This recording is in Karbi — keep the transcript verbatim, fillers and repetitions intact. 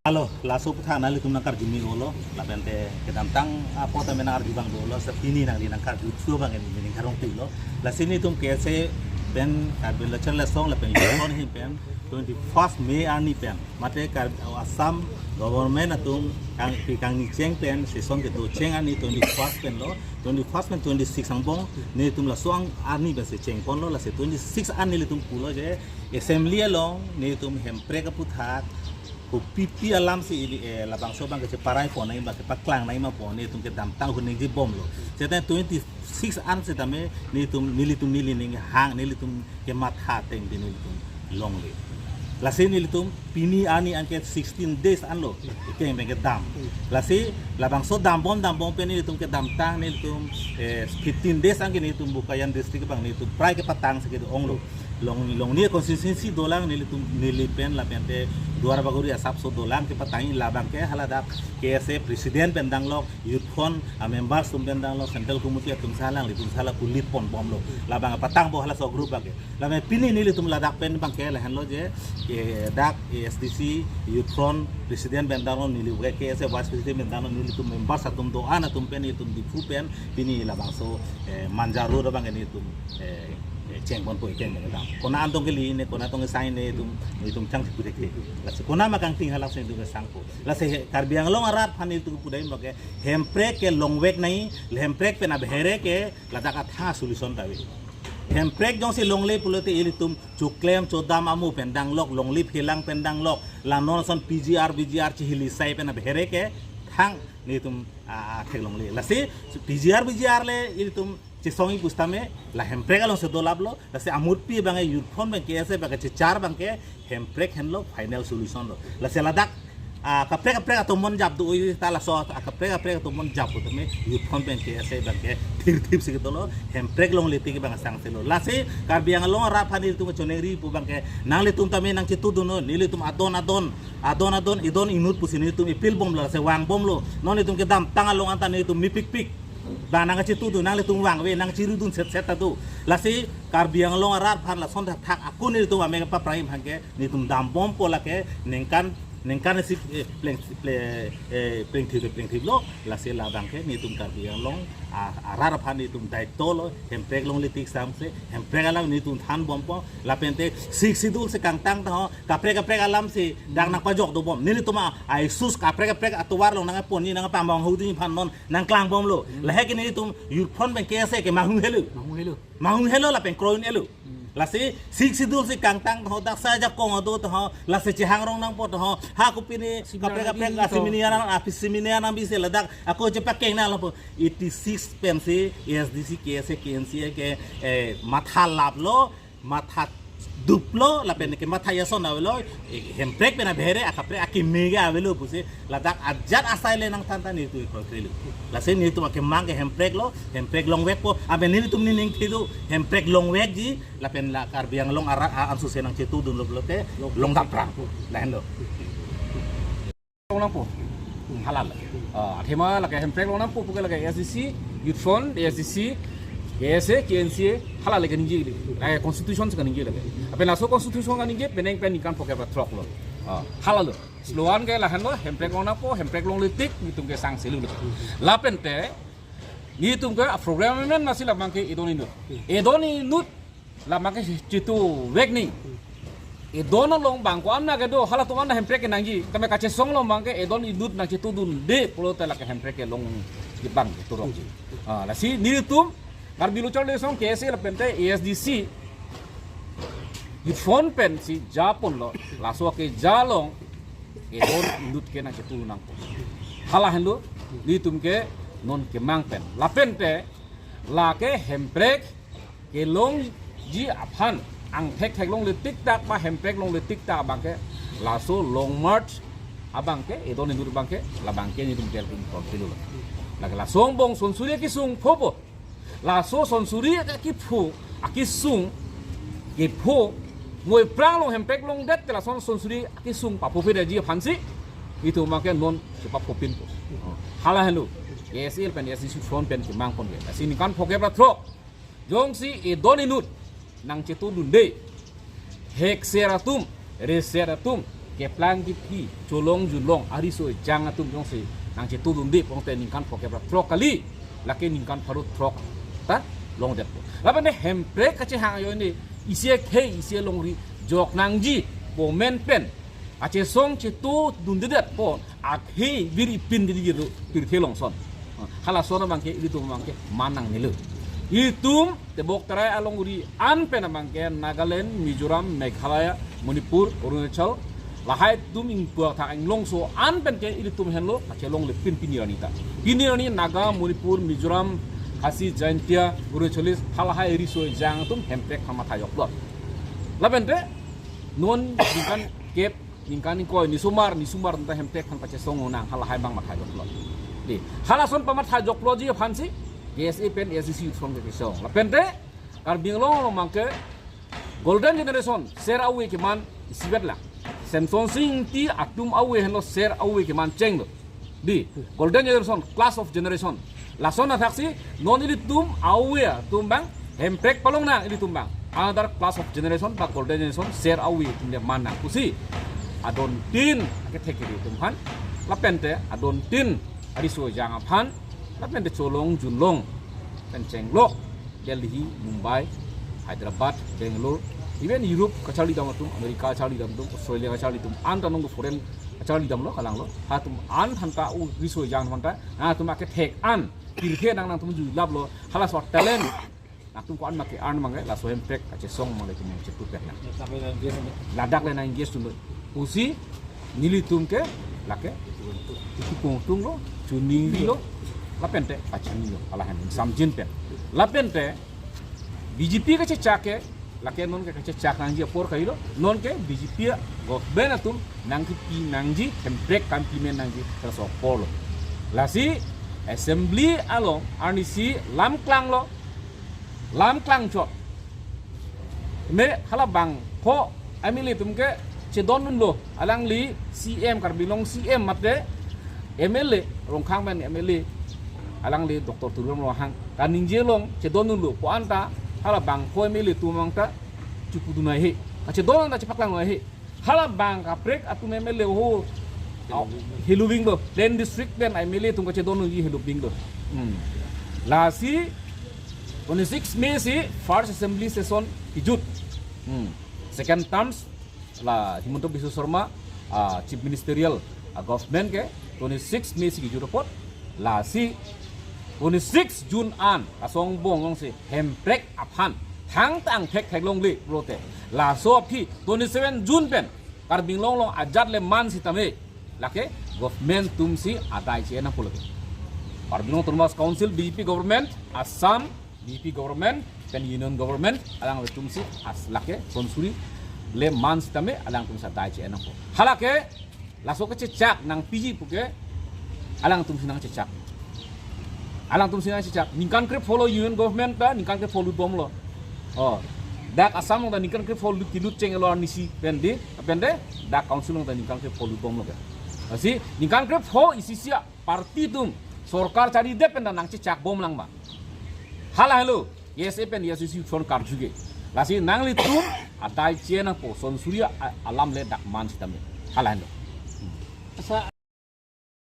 Halo, laso aphuthak nanglitum nangkarju me-olo, lapente kedamtang apot tame nangkarju abang dolo, seta pini nangli nangkarju thu abang neli ning karong pilo. Lasi nelitum K S A pen, Karbi Anglong Charli Asong lapen Union ahin pen, twenty-first May arni pen, mate Kar-, Assam government atum kang, pi kangni cheng pen, session kedo cheng arni twenty-first pen lo, twenty-first pen twenty-six angbong, nelitum laso ang arni pensi chengponlo, lasi twenty-six arni nelitum pulo je, assembly along nelitum hemprek aphuthak, kopipi alamsi ili, eh, labangso abang kacheparai pon nangji abang kepaklang nangji ma pu nelitum kedamtang ahut ningje bomlo. Seta twenty-six an setame nelitum, nelitum neli ning hang, nelitum kematha ateng pen nelitum longle. Lasi nelitum pini arni anke sixteen days anlo, ikeng pen kedam. Lasi labangso dambom dambom pen nelitum kedamtang nelitum, eh, fifteen days anke nelitum Bokajan district abang nelitum prai kepatangsi kedo-onglo. Long, Longnia constituency dolang nelitum, neli pen lapente Duar Bagori asapso dolang kepatangji, labang ke haladak K S A president pen danglok, youth front a members atum pen danglok, central committee atum si alanglitum si hala kulit ponbomlo. Labang patangpo halaso group abang ke. Lapen pini nelitum ladak pen abang ke lahenlo je, ke dak A S D C youth front president pen danglok, neli ke K S A vice president pen danglok, nelitum members atum do-an atum pen nelitum Diphu pen pini labangso, eh, Manja road abang ke nelitum, eh, eh, chengponpo ikeng pen kedam. Konat anta kali ne, konat anta sai ne, nelitum, nelitum chang si pudek ke. Lasi konat ma kangting halaksi nelitum kesangpo. Lasi he, Karbi Anglong arat aphan nelitum pudai abang ke, hemprek kelongvek nangji, hemprek pen abhere ke ladak atha solution ta ave. Hemprek jongsi longle pulote ilitum choklem chodam amo pen danglok, longle phelang pen danglok, la non ason P G R, V G R chihili sai pen abhere ke thang nelitum, ah, ah, theklongle. Lasi P G R, V G R le ilitum chesongji pusitame la hemprek alongsi dolaplo. Lasi amutpi abang ke youth front abang ke ase abang ke chechar abang ke hemprek henlo final solution lo. Lasi ladak, ah, kaprek kaprek atomon jap do-oi ta laso, ah, kaprek kaprek atomon jap do tame youth front abang ke ase abang ke thirthip si kedolo, hemprek longle tik abang sangselo. Lasi Karbi Anglong arat aphan nelitum choningri pu abang ke nanglitum tame nangchetudunnon, nelitum adon adon, adon adon, edon inut pusi nelitum appeal bomlo, lasi vangbomlo. Non nelitum kedamtang along anta nelitum mepikpik. Ba nangchetudun, nanglitum vangve, nangcherudun setset ta do. Lasi Karbi Anglong arat aphan lason thakthak ako nelitum ame kapaprai abang ke, nelitum dambompo lake ningkan, ningkan isi, eh, pleng, ple-, eh, plengthip, plengthiplo, lasi labang ke nelitum Karbi Anglong, ah, arat aphan nelitum daitwlo, hemprek longle tik sangse, hemprek alam nelitum thanbompo, lapente Sixth Schedule si kangtang ta ho, kaprek kaprek alamsi dak nangpajok dobom. Nelitum a, a-issues kaprek kaprek atovar along nangponji nangpamong huding aphan non nangklangbomlo. Hmm. Lahei ke nelitum youth front abang ke ase ke mahung helo. Mahung helo. Mahung helo lapen kroin elo. Hmm. Lasi Sixth Schedule si kangtang ho, dak sa ajakong ado to ho, lasi chehang rong nangpo to ho, ha kopine seminar kaprek kaprek nangbi a to. Seminar nang, a seminar nangbi si ladak ako chepakeng nangpo. Eighty-six pensi A S D C, K S A, K N C A ke, eh, matha laplo, matha duplo, lapen ke matha jason avelo, eh, hemprek pen abhere, akaprek akeme ke avelo pusi, ladak ajat asai le nangthan ta nelitum kroi kroi lo. Lasi nelitum akemang ke hemprek lo, hemprek longvekpo, aben nelitum nening thidu, hemprek longvekji, lapen la Karbi Anglong arat a-ansu si nangchetudunlo pulote, longdapprang, lahenlo. Longnangpo. Halal. Ah, athema lake hemprek longnangpo puke lake A S D C, Youth Front, A S D C, K S A, K N C A, halal lake ningje, lake constitution si kaningje lake. Apen laso constitution kaningje, penang pen ningkan phokep ra throklo. Ah, halal lo. Slogan ke lahenlo, hemprek longnangpo, hemprek longle tik, nelitum ke sangselo lo. Lapente, nelitum ke a program amen lasi labang ke edon inut. Edon inut labang ke chetuvek nangji. Edon along bang ko-an ma kedo, halatum an hemprek kenangji. Tame kachesong along abang ke edon inut nangchetudunde pulote lake hemprek kelongji abang keturokji. Ah, lasi nelitum Karbi Lo Charli Asong K S A lapente A S D C Youth Front pensi japonlo, laso keja along edon inut ke nangchetudun nangpo. Hala henlo nelitum ke non kemang pen. Lapente lake hemprek kelongji aphan angthek thek longle tiktak ba hemprek longle tiktak abang ke laso Long March abang ke edon inut abang ke labang ke nelitum tel pin kontilu. Lake laso angbong sonsuri akesung phopo. Laso sonsuri akepho, akesung kepho, moi prang along hemprek longdet te lason sonsuri akesung paphopedetji aphansi nelitum abang ke non chepaphopinpo. Hala henlo, A S A pen A S D C Front pen kemang pon ke. Lasi ningkan phokep ra throk jongsi edon inut nangchetudunde, hekser atum, reser atum, keplang kephi, cholong junlong, ariso ejang atum jongsi nangchetudunde pulote ningkan phokep ra throk kali, lake ningkan pharo throk ta longdet. Lapen hemprek kachehang ajoine isi akhei isi alongri jok nangji pu amen pen kachesong chetudundedet pu akhei vir ipin didi jiru pirthe alongson. Halason abangke ilitum abangke man nangnelo. Itum tebok terai alongri an pen abangke Nagaland, Mizoram, Meghalaya, Manipur, Arunachal, lahai atum ingpuak thak inglongso an pen ke ilitum henlo kachelongle pin pini arni ta. Pini arni Naga, Manipur, Mizoram, Khasi, Jaintia, Arunachalis, halahai riso ejang atum hemprek aphan matha joklo. Lapen te non ningkan kep, ningkan ingkoi, nisomar, nisomar ta hemprek aphan kachesong nang halahai abang matha joklo. Di, halason pamatha jokloji aphansi K S A pen A S D C Youth Front kachesong. Lapen te Karbi Anglong along abangke golden generation ser awe keman isivet lang. Semson Sing Ingti atum awe henlo ser awe keman chenglo. Di, golden generation, clash of generation. Lason athaksi non ilitum awe atum abang hemprek palong nang ilitum abang. Another clash of generation ba golden generation ser awe atum le man nang pusi adontin akethek kiri atum aphan. Lapen te adontin ariso ejang aphan. Lapen te cholong junlong pen chenglok Delhi, Mumbai, Hyderabad, Bangalore, even Europe kacharlidam atum, America kacharlidam atum, Australia kacharlidam atum, an ta nong foreign kacharlidamlo kalanglo. Halatum an aphan ta u riso ejang aphan ta, nangtum akethek an pirthe nang nangtum julaplo, halaso talent nangtum ko-an ma ke-earn abangke laso hemprek kachesong abang le tum chetu pet nang. Ladak le nang engage dunlo. Pusi nelitum ke lake iku pungtung lo, chuningri lo, lapen te pachini lo, alahan samjin pen. Lapen te B J P kachechak ke, lake non ke kachechak nangji apor kailo, non ke B J P government atum nangkipi nangji, hemprek kam implement nangji, terus apor lo. Lasi assembly along arnisi lam klanglo, lam klangchot. Me halabangpho M L A atum ke chedondunlo, alangli C M, Karbi Anglong C M mate M L A, Rongkhang pen M L A, alangli Doctor Tuliram Ronghang kaningje along chedondunlo pu an ta halabangpho M L A atum abang ta chepudun haihe, kachedon ta chepaklang haihe. Halabang kaprek atum M L A ho, helo binglo, ten district pen M L A atum kachedon ji helo binglo. Hmm. Lasi twenty-six May si first assembly session kejut. Hmm. Second terms la Himanta Biswa Sarma, ah, Chief Ministerial, ah, government ke twenty-six May si kejut apot. Lasi twenty-six June an asong bong long si hemprek aphan thangta angthek theklongle pulote, laso aphi twenty-seven June pen Karbi Anglong along ajat le man sitame lake government atum si adai che-en nangpo lake. Karbi Anglong Autonomous Council B J P government, Assam B J P government, pen Union government, alanglitum si as lake tonsuri le man sitame alangtum si adai che-en nangpo. Halake laso kachechak nangpiji puke alangtum si nangchechak. Alangtum si nangchechak. Ningkan krepho lo Union government ta, ningkan krepho lutbomlo. Oh, dak Assam along ta ningkan krepho lut, kelut chenglo arnisi pen di, pen de, dak council along ta ningkan krepho lutbomlo ke. Lasi ningkan krepho isi isi aparty atum sorkar charidet pen ta nangchechakbom lang ba. Hala helo, K S A pen A S D C Youth Front karju ke. Lasi nanglitum adai che-en nangpo, tonsuri a-, alam le dak man sitame. Hala helo. Asa